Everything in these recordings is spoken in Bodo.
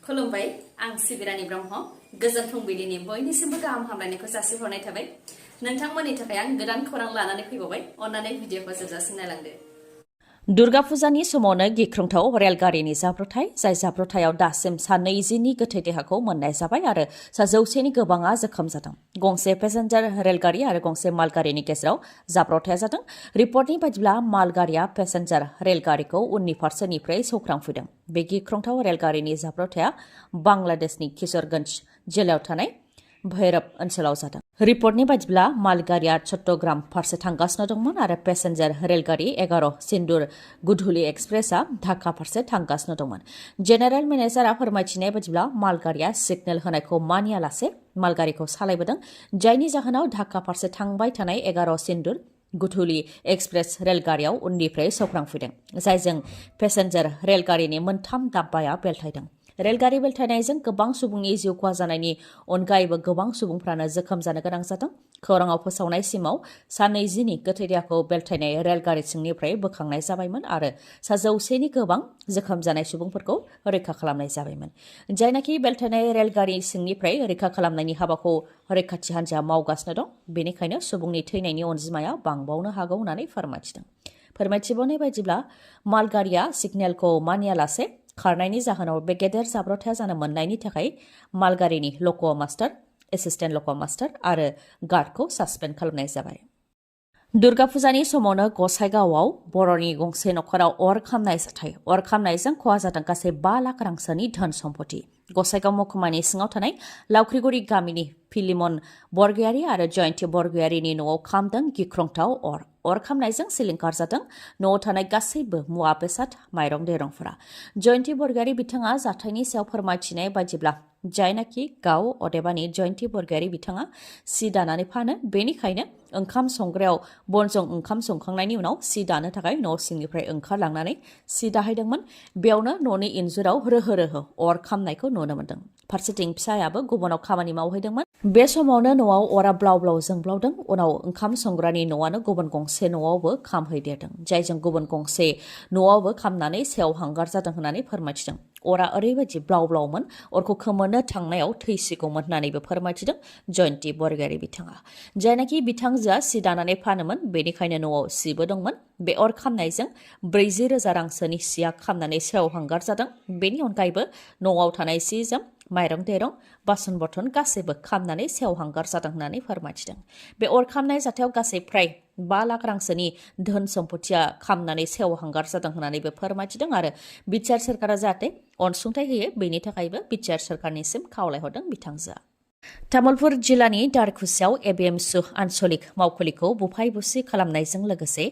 खुलुमबाय आं सिबिरानि ब्रह्म गोजोन फुंबिलिनि बयनिसिमबो गाहाम हामलायनायखौ जासिहरनाय थाबाय नोंथांमोननि थाखाय आं गोदान खौरां लानानै फैबावबाय अन्नानै भिडिअखौ जोबजासिम नायलांदो दुर्गा फुजानि समावनो गिख्रंथाव रेलगारिनि जाब्रथाय जाय जाब्रथायाव दासिम सा 20नि गोथै देहाखौ मोननाय जाबाय आरो सा 100नि गोबाङा जोखोम जादों गंसे पेसेन्जार रेलगारि आरो गंसे मालगारिनि गेजेराव जाब्रथाया जादों रिपर्टनि बायदिब्ला मालगारिया पेसेन्जार रेलगारिखौ उननि फारसेनिफ्राय सौख्रांफैदों बे गिख्रंथाव रेलगारिनि जाब्रथाया बांलादेशनि किशोरगंज जिल्लायाव थानाय भैरब ओनसोलाव जादों रिपर्टनि बायदिब्ला मालगारिया चट्टग्राम फारसे थांगासिनो दंमोन आरो पेसेन्जार रेलगारि 11 सिन्दुर गुधुली एक्सप्रेसआ ढाका फारसे थांगासिनो दंमोन जेनेरेल मेनेजारआ फोरमायथिनाय बायदिब्ला मालगारिया सिगनेल होनायखौ मानियालासे मालगारिखौ सालायबोदों जायनि जाहोनाव ढाका फारसे थांबाय थानाय 11 सिन्दुर गुधुली एक्सप्रेस रेलगारियाव उननिफ्राय सौख्रांफैदों जायजों पेसेन्जार रेलगारिनि मोनथाम दाब्बाया बेलथायदों रेलगारि बेलथायनायजों गोबां सुबुंनि जिउ खहा जानायनि अनगायैबो गोबां सुबुंफ्रानो जोखोम जानो गोनां जादों खौराङाव फोसावनाय सिमाव सा 20नि गोथै देहाखौ बेलथायनाय रेलगारि सिंनिफ्राय बोखांनाय जाबायमोन आरो सा 100नि गोबां जोखोम जानाय सुबुंफोरखौ रैखा खालामनाय जाबायमोन जायनाखि बेलथायनाय रेलगारि सिंनिफ्राय रैखा खालामनायनि हाबाखौ रैखाथि हान्जाया मावगासिनो दं बेनिखायनो सुबुंनि थैनायनि अनजिमाया बांबावनो हागौ होननानै फोरमायथिदों फोरमायथिबावनाय बायदिब्ला मालगारिया सिगनेलखौ मानियालासे खारनायनि जाहोनाव बे गेदेर जाब्रथाया जानो मोननायनि थाखाय मालगारिनि लक' मास्टार एसिस्टेन्ट लक' मास्टार आरो गार्डखौ सासपेन्ड खालामनाय जाबाय दुर्गा फुजानि समावनो गसाइगावआव बर'नि गंसे नखराव अर खामनाय जाथाय अर खामनायजों खहा जादों गासै 5 लाख रांसोनि धोन सम्पति गसाइगाव महकुमानि सिङाव थानाय लावख्रिगुरि गामिनि फिलिमन बरगयारी आरो जयन्ती बरगयारीनि न'आव खामदों गिख्रंथाव अर खामनायजों सिलिंखार जादों न'आव थानाय गासैबो मुवा बेसाद माइरं दैरंफोरा जयन्ती बरगयारी बिथाङा जाथायनि सायाव फोरमायथिनाय बायदिब्ला जायनाखि गाव अदेबानि जयन्ती बरगयारी बिथाङा सि दानानै फानो बेनिखायनो ओंखाम संग्रायाव बनजों ओंखाम संखांनायनि उनाव सि दानो थाखाय न' सिंनिफ्राय ओंखारलांनानै सि दाहैदोंमोन बेयावनो न'नि इन्जुराव रोहो रोहो अर खामनायखौ नुनो मोन्दों फारसेथिं फिसायाबो गुबुनाव खामानि मावहैदोंमोन बे समावनो न'आव अरा ब्लाव ब्लाव जोंब्लावदों उनाव ओंखाम संग्रानि न'आनो गुबुन गंसे न'आवबो खामहैदेरदों जायजों गुबुन गंसे न'आवबो खामनानै सेवहांगार जादों होननानै फोरमायथिदों अरा ओरैबायदि ब्लाव ब्लावमोन अरखौ खोमोरनो थांनायाव थैसिगौमोन होननानैबो फोरमायथिदों जयन्ती बरगयारी बिथाङा जायनाखि बिथांजोआ सि दानानै फानोमोन बेनिखायनो न'आव सिबो दंमोन बे अर खामनायजों 40,000 रांसोनि सिया खामनानै सेवहांगार जादों बेनि अनगायैबो न'आव थानाय सि जोम माइरं दैरं बासन बर्तन गासैबो खामनानै सेवहांगार जादों होननानै फोरमायथिदों बे अर खामनाय जाथायाव गासै फ्राय 5 लाख रांसोनि धोन सम्पतिया खामनानै सेवहांगार जादों होननानैबो फोरमायथिदों आरो बिटिआर सोरखारा जाहाथे अनसुंथाइ होयो बेनि थाखायबो बिटिआर सोरखारनिसिम खावलायहरदों बिथांजोआ तामुलपुर जिल्लानि दारखुसियाव एबिएमसु आन्सलिक मावखुलिखौ बुफाय बुसि खालामनायजों लोगोसे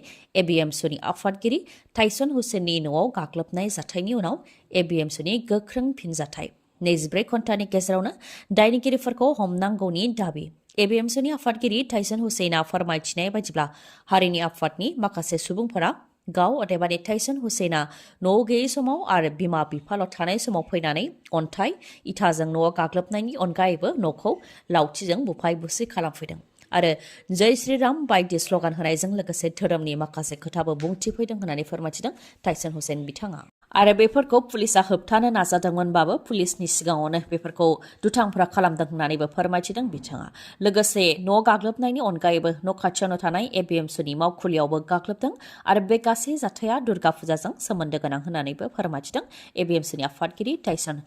एबिएमसुनि आफादगिरि टाइसन हुसेननि न'आव गाग्लोबनाय जाथायनि उनाव एबिएमसुनि गोख्रों फिनजाथाय 24 घन्टानि गेजेरावनो दायनिगिरिफोरखौ हमनांगौनि दाबि एबिएमसुनि आफादगिरि टाइसन हुसेना फोरमायथिनाय बायदिब्ला हारिनि आफादनि माखासे सुबुंफोरा गाव अदेबानि टाइसन हुसेना न'आव गैयै समाव आरो बिमा बिफाल' थानाय समाव फैनानै अन्थाइ इथाजों न'आव गाग्लोबनायनि अनगायैबो न'खौ लावथिजों बुफाय बुसि खालामफैदों आरो जय श्रीराम बायदि स्लगान होनायजों लोगोसे धोरोमनि माखासे खोथाबो बुंथिफैदों होननानै फोरमायथिदों टाइसन हुसेन बिथाङा आरो बेफोरखौ पुलिसा होबथानो नाजादोंमोनबाबो पुलिसनि सिगाङावनो बेफोरखौ दुथांफोरा खालामदों होननानैबो फोरमायथिदों बिथाङा लोगोसे न' गाग्लोबनायनि अनगायैबो न' खाथियावनो थानाय एबिएमसुनि मावखुलियावबो गाग्लोबदों आरो बे गासै जाथाया दुर्गा फुजाजों सोमोन्दो गोनां होननानैबो फोरमायथिदों एबिएमसुनि आफादगिरि टाइसन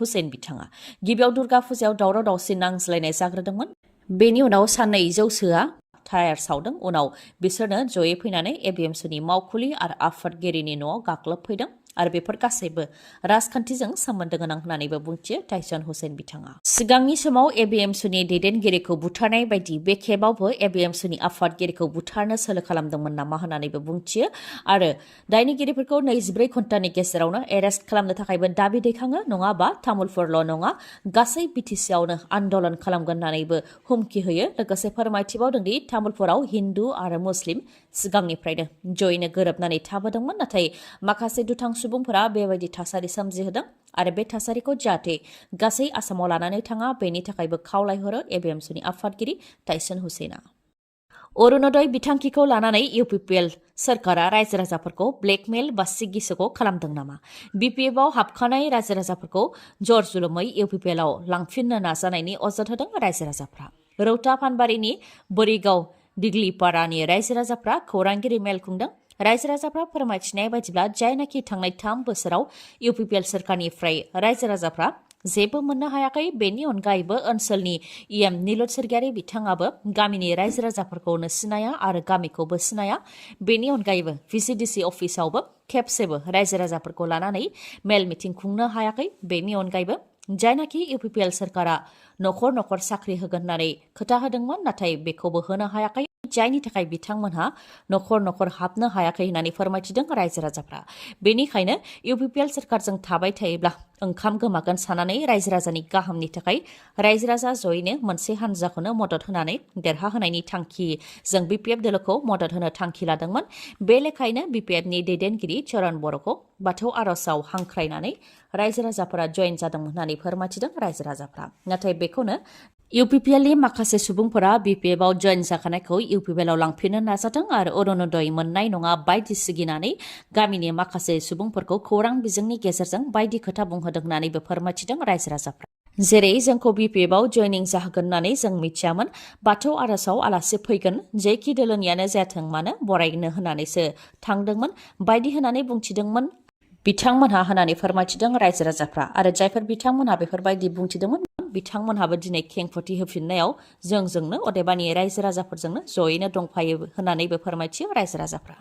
हुसेन बिथाङा गिबियाव दुर्गा फुजायाव दावराव दावसि नांज्लायनाय जाग्रोदोंमोन बेनि उनाव साननै जौसोआ टायार सावदों उनाव बिसोरनो जयै फैनानै एबिएमसुनि मावखुलि आरो आफादगिरिनि न'आव गाग्लोबफैदों आरो बेफोर गासैबो राजखान्थिजों सोमोन्दो गोनां होननानैबो बुंथियो टाइसन हुसेन बिथाङा सिगांनि समाव एबिएमसुनि दैदेनगिरिखौ बुथारनाय बायदि बे खेबावबो एबिएमसुनि आफादगिरिखौ बुथारनो सोलो खालामदोंमोन नामा होननानैबो बुंथियो आरो दायनिगिरिफोरखौ 24 घन्टानि गेजेरावनो एरेस्ट खालामनो थाखायबो दाबि दैखाङो नङाबा तामुलपुरल' नङा गासै बिटिसिआवनो आन्दोलन खालामगोन होननानैबो हुमखि होयो लोगोसे फोरमायथिबावदों दि तामुलपुराव हिन्दु आरो मुस्लिम सिगांनिफ्रायनो जयैनो गोरोबनानै थाबोदोंमोन नाथाय माखासे दुथां सुबुंफोरा बेबायदि थासारि सोमजिहोदों आरो बे थासारिखौ जाहाथे गासै आसामाव लानानै थाङा बेनि थाखायबो खावलायहरो एबिएमसुनि आफादगिरि टाइसन हुसेना अरुणोदय बिथांखिखौ लानानै इउपिपिएल सरकारा रायजो राजाफोरखौ ब्लेकमेल बा सिगिसोखौ खालामदों नामा? बिपिएफआव हाबखानाय रायजो राजाफोरखौ जर जुलुमै इउपिपिएलआव लांफिननो नाजानायनि अजद होदों रायजो राजाफ्रा। रौता फानबारिनि बोरिगाव दिग्लिपारानि रायजो राजाफ्रा खौरांगिरि मेल खुंदों। रायजो राजाफ्रा फोरमायथिनाय बायदिब्ला जायनाखि थांनाय 3 बोसोराव इउपिपिएल सरकारनिफ्राय रायजो राजाफ्रा जेबो मोननो हायाखै, बेनि अनगायैबो ओनसोलनि इएम निलत सोरगियारि बिथाङाबो गामिनि रायजो राजाफोरखौनो सिनाया आरो गामिखौबो सिनाया। बेनि अनगायैबो भिसिडिसि अफिसावबो खेबसेबो रायजो राजाफोरखौ लानानै मेल मिटिं खुंनो हायाखै। बेनि अनगायैबो जायनाखि इउपिपिएल सरकारा नखर नखर साख्रि होगोन होननानै खोथा होदोंमोन, नाथाय बेखौबो होनो हायाखै, जायनि थाखाय बिथांमोनहा नखर नखर हाबनो हायाखै होननानै फोरमायथिदों रायजो राजाफ्रा। बेनिखायनो इउपिपिएल सरकारजों थाबाय थायोब्ला ओंखाम गोमागोन साननानै रायजो राजानि गाहामनि थाखाय रायजो राजा जयैनो मोनसे हानजाखौनो मदद होनानै देरहाहोनायनि थांखि जों बिपिएफ दोलोखौ मदद होनो थांखि लादोंमोन। बे लेखायैनो बिपिएफनि दैदेनगिरि चरण बर'खौ बाथौ आर'जआव हांख्रायनानै रायजो राजाफोरा जयेन जादोंमोन होननानै फोरमायथिदों रायजो राजाफ्रा। नाथाय बेखौनो इउपिपिएलनि माखासे सुबुंफोरा बिपिएफआव जयेन जाखानायखौ इउपिपिएलआव लांफिननो नाजादों आरो अरुणोदय मोननाय नङा बायदि सिगिनानै गामिनि माखासे सुबुंफोरखौ खौरां बिजोंनि गेजेरजों बायदि खोथा बुंहोदों होननानैबो फोरमायथिदों रायजो राजाफ्रा। जेरै जोंखौ बिपिएफआव जयनिं जाहोगोन होननानै जों मिथियामोन, बाथौ आर'जआव आलासि फैगोन जेखि दोलोनियानो जायाथों मानो बरायनो होननानैसो थांदोंमोन बायदि होननानै बुंथिदोंमोन बिथांमोनहा होननानै फोरमायथिदों रायजो राजाफ्रा। आरो जायफोर बिथांमोनहा बेफोरबायदि बुंथिदोंमोन बिथांमोनहाबो दिनै खेंफोरथि होफिननायाव जोंजोंनो अदेबानि रायजो राजाफोरजोंनो जयैनो दंफायो होननानैबो फोरमायथियो रायजो राजाफ्रा।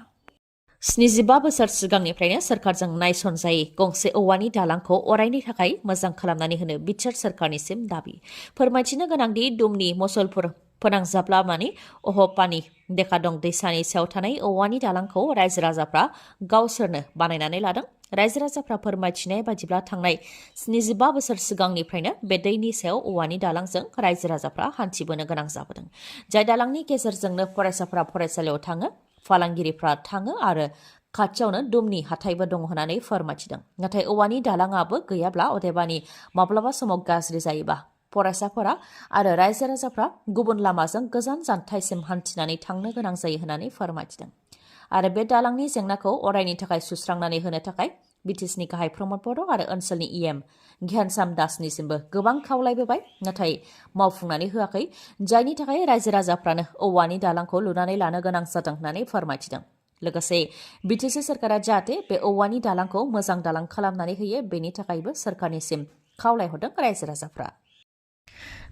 75 बोसोर सिगांनिफ्रायनो सरकारजों नायसनजायै गंसे औवानि दालांखौ अरायनि थाखाय मोजां खालामनानै होनो बिटिआर सरकारनिसिम दाबि। फोरमायथिनो गोनांदि दुमनि मसलपुर फोनांजाब लामानि अहपानि देखादं दैसानि सायाव थानाय औवानि दालांखौ रायजो राजाफ्रा गावसोरनो बानायनानै लादों। रायजो राजाफ्रा फोरमायथिनाय बायदिब्ला थांनाय 75 बोसोर सिगांनिफ्रायनो बे दैनि सायाव औवानि दालांजों रायजो राजाफ्रा हान्थिबोनो गोनां जाबोदों। जाय दालांनि गेजेरजोंनो फरायसाफ्रा फरायसालियाव थाङो, फालांगिरिफ्रा थाङो आरो खाथियावनो दुमनि हाथायबो दङ होननानै फोरमायथिदों। नाथाय औवानि दालाङाबो गैयाब्ला अदेबानि माब्लाबा समाव गाज्रि जायोबा फरायसाफोरा आरो रायजो राजाफ्रा गुबुन लामाजों गोजान जानथायसिम हान्थिनानै थांनो गोनां जायो होननानै फोरमायथिदों। आरो बे दालांनि जेंनाखौ अरायनि थाखाय सुस्रांनानै होनो थाखाय बिटिसिनि गाहाय प्रमद बर' आरो ओनसोलनि इएम घ्यानसाम दासनिसिमबो गोबां खावलायबोबाय, नाथाय मावफुंनानै होआखै, जायनि थाखाय रायजो राजाफ्रानो औवानि दालांखौ लुनानै लानो गोनां जादों होननानै फोरमायथिदों। लोगोसे बिटिसि सरकारा जाहाथे बे औवानि दालांखौ मोजां दालां खालामनानै होयो बेनि थाखायबो सरकारनिसिम खावलायहरदों रायजो राजाफ्रा।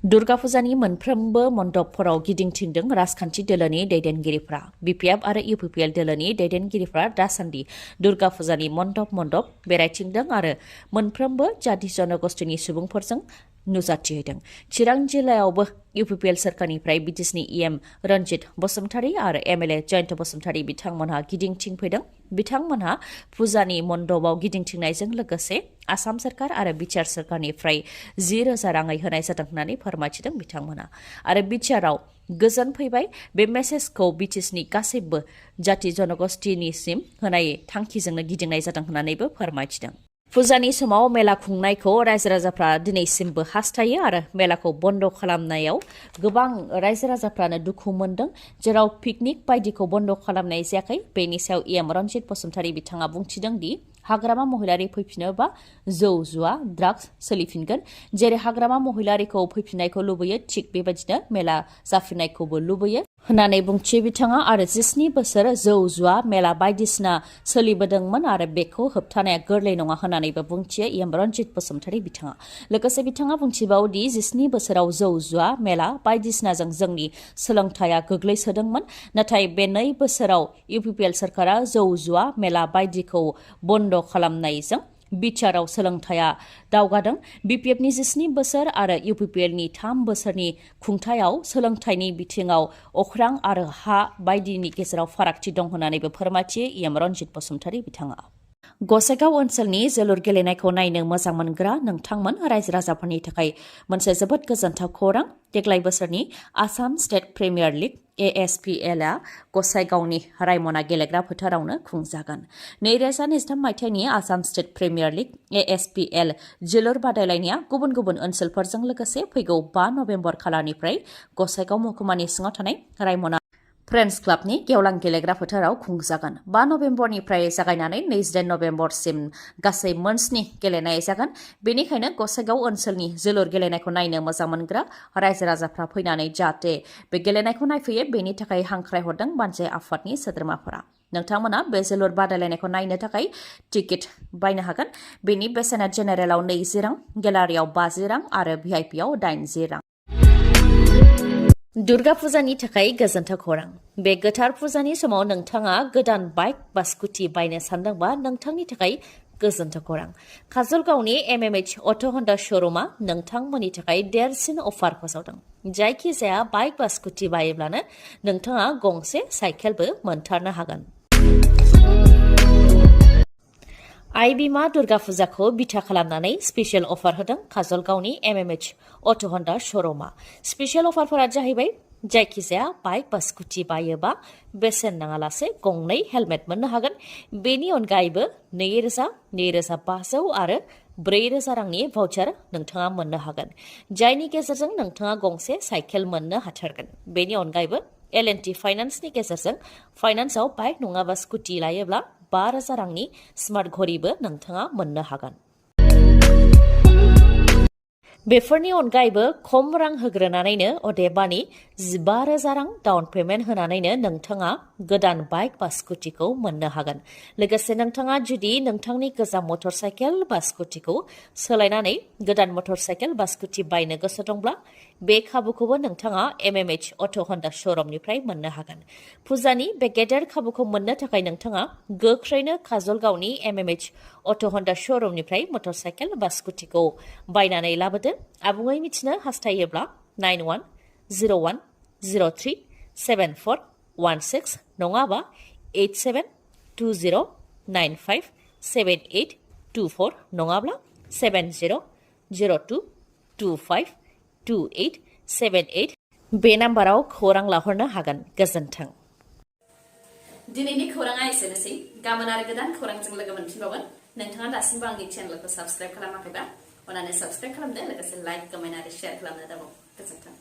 दुर्गा फुजानि मोनफ्रोमबो मन्दपफोराव गिदिंथिंदों राजखान्थि दोलोनि दैदेनगिरिफ्रा। बिपिएफ आरो इउपिपिएल दोलोनि दैदेनगिरिफ्रा दासान्दि दुर्गा फुजानि मन्दप बेरायथिंदों आरो मोनफ्रोमबो जाति जनगोष्ठीनि सुबुंफोरजों नुजाथिहैदों। चिरां जिल्लायावबो इउपिपिएल सरकारनिफ्राय बिटिसिनि इएम रन्जित बसुमतारी आरो एमएलए जयन्त बसुमतारी बिथांमोनहा गिदिंथिंफैदों। बिथांमोनहा फुजानि मन्दपआव गिदिंथिंनायजों लोगोसे आसाम सरकार आरो बिटिआर सरकारनिफ्राय 10,000 राङै होनाय जादों होननानै फोरमायथिदों बिथांमोना। आरो बिटिआरआव गोजोन फैबाय, बे मेसेजखौ बिटिसिनि गासैबो जाति जनगोष्ठीनिसिम होनाय थांखिजोंनो गिदिंनाय जादों होननानैबो फोरमायथिदों। फुजानि समाव मेला खुंनायखौ रायजो राजाफ्रा दिनैसिमबो हास्थायो आरो मेलाखौ बन्द खालामनायाव गोबां रायजो राजाफ्रानो दुखु मोनदों, जेराव पिकनिक बायदिखौ बन्द खालामनाय जायाखै। बेनि सायाव इएम रन्जित बसुमतारी बिथाङा बुंथिदों दि हाग्रामा महिलारि फैफिनोबा जौ जुवा ड्राग्स सोलिफिनगोन। जेरै हाग्रामा महिलारिखौ फैफिननायखौ लुबैयो, थिग बेबायदिनो मेला जाफिननायखौबो लुबैयो होननानै बुंथियो बिथाङा। आरो 70 बोसोर जौ जुवा मेला बायदिसिना सोलिबोदोंमोन आरो बेखौ होबथानाया गोरलै नङा होननानैबो बुंथियो इएम रन्जित बसुमतारी बिथाङा। लोगोसे बिथाङा बुंथिबावदि 70 बोसोराव जौ जुवा मेला बायदिसिनाजों जोंनि सोलोंथाइया गोग्लैसोदोंमोन, नाथाय बे 2 बोसोराव इउपिपिएल सरकारा जौ जुवा मेला बायदिखौ बन्द खालामनायजों बिटिआरआव सोलोंथाइया दावगादों। बिपिएफनि 70 बोसोर आरो इउपिपिएलनि 3 बोसोरनि खुंथायाव सोलोंथाइनि बिथिङाव अख्रां आरो हा बायदिनि गेजेराव फारागथि दं होननानैबो फोरमायथियो इएम रन्जित बसुमतारी बिथाङा। गसाइगाव ओनसोलनि जोलुर गेलेनायखौ नायनो मोजां मोनग्रा नोंथांमोन रायजो राजाफोरनि थाखाय मोनसे जोबोद गोजोनथाव खौरां। देग्लाय बोसोरनि आसाम स्टेट प्रिमियार लीग ASPLआ गसाइगावनि रायमना गेलेग्रा फोथारावनो खुंजागोन। 2023 मायथाइनि Assam state premier league ASPL जोलुर बादायलायनाया गुबुन गुबुन ओनसोलफोरजों लोगोसे फैगौ 5 नभेम्बर खालारनिफ्राय गसाइगाव महकुमानि सिङाव थानाय रायमना फ्रेन्ड्स क्लाबनि गेवलां गेलेग्रा फोथाराव खुंजागोन 5 नभेम्बरनिफ्राय जागायनानै 29 नभेम्बरसिम गासै मोनस्नि गेलेनाय जागोन बेनिखायनो गसाइगाव ओनसोलनि जोलुर गेलेनायखौ नायनो मोजां मोनग्रा रायजो राजाफ्रा फैनानै जाहाथे बे गेलेनायखौ नायफैयो बेनि थाखाय हांख्रायहरदों बानजाय आफादनि सोद्रोमाफोरा नोंथांमोना बे जोलुर बादायलायनायखौ नायनो थाखाय टिकेट बायनो हागोन बेनि बेसेना जेनेरेलाव 20 रां गेलारियाव 50 रां आरो भिआइपिआव 80 रां दुर्गा फुजानि थाखाय गोजोनथाव खौरां बे गोथार फुजानि समाव नोंथाङा गोदान बाइक बा स्कुटि बायनो सानदोंबा नोंथांनि थाखाय गोजोनथाव खौरां काजलगावनि एमएमएच अट' हन्डा श'रुमा नोंथांमोननि थाखाय देरसिन अफार फोसावदों जायखिजाया बाइक बा स्कुटि बायोब्लानो नोंथाङा गंसे साइकेलबो मोनथारनो हागोन आइ बिमा दुर्गा फुजाखौ बिथा खालामनानै स्पेशल अफार होदों काजलगावनि एमएमएच अट' हन्डा श'रुमा स्पेशल अफारफोरा जाहैबाय जायखिजाया बाइक बा स्कुटि बायोबा बेसेन नाङालासे गंनै हेलमेट मोननो हागोन बेनि अनगायैबो 2000, 2500 आरो 4000 रांनि भाउचार नोंथाङा मोननो हागोन जायनि गेजेरजों नोंथाङा गंसे साइकेल मोननो हाथारगोन बेनि अनगायैबो एल&टि फाइनान्सनि गेजेरजों फाइनान्सआव बाइक नङाबा स्कुटि लायोब्ला 5000 रांनि स्मार्ट घड़ीबो नोंथाङा मोननो हागोन बेफोरनि अनगायैबो खम रां होग्रोनानैनो अदेबानि 15000 रां डाउन पेमेन्ट होनानैनो नोंथाङा गोदान बाइक बा स्कुटिखौ मोननो हागोन लोगोसे नोंथाङा जुदि नोंथांनि गोजाम मटर साइकेल बा स्कुटिखौ सोलायनानै गोदान मटर साइकेल बा स्कुटि बायनो गोसो दंब्ला बे खाबुखौबो नोंथाङा एमएमएच अट' हन्डा श'रुमनिफ्राय मोननो हागोन फुजानि बे गेदेर खाबुखौ मोननो थाखाय नोंथाङा गोख्रैनो काजलगावनि एमएमएच अट' हन्डा श'रुमनिफ्राय मटर साइकेल बा स्कुटिखौ बायनानै लाबोदो आबुङै मिथिनो हास्थायोब्ला 9101037416 नङाबा 8720957824 नङाब्ला 7002252878 बे नाम्बाराव खौरां लाहरनो हागोन गोजोन्थों दिनैनि खौराङा एसेनोसै गाबोन आरो गोदान खौरांजों लोगो मोनफिनबावगोन नोंथाङा दासिमबो आंनि चेनेलखौ साबस्क्राइब खालामाखैबा अन्नानै साबस्क्राइब खालामदो लोगोसे लाइक कमेन्ट आरो शेयार खालामनो दाबाव गोजोन्थों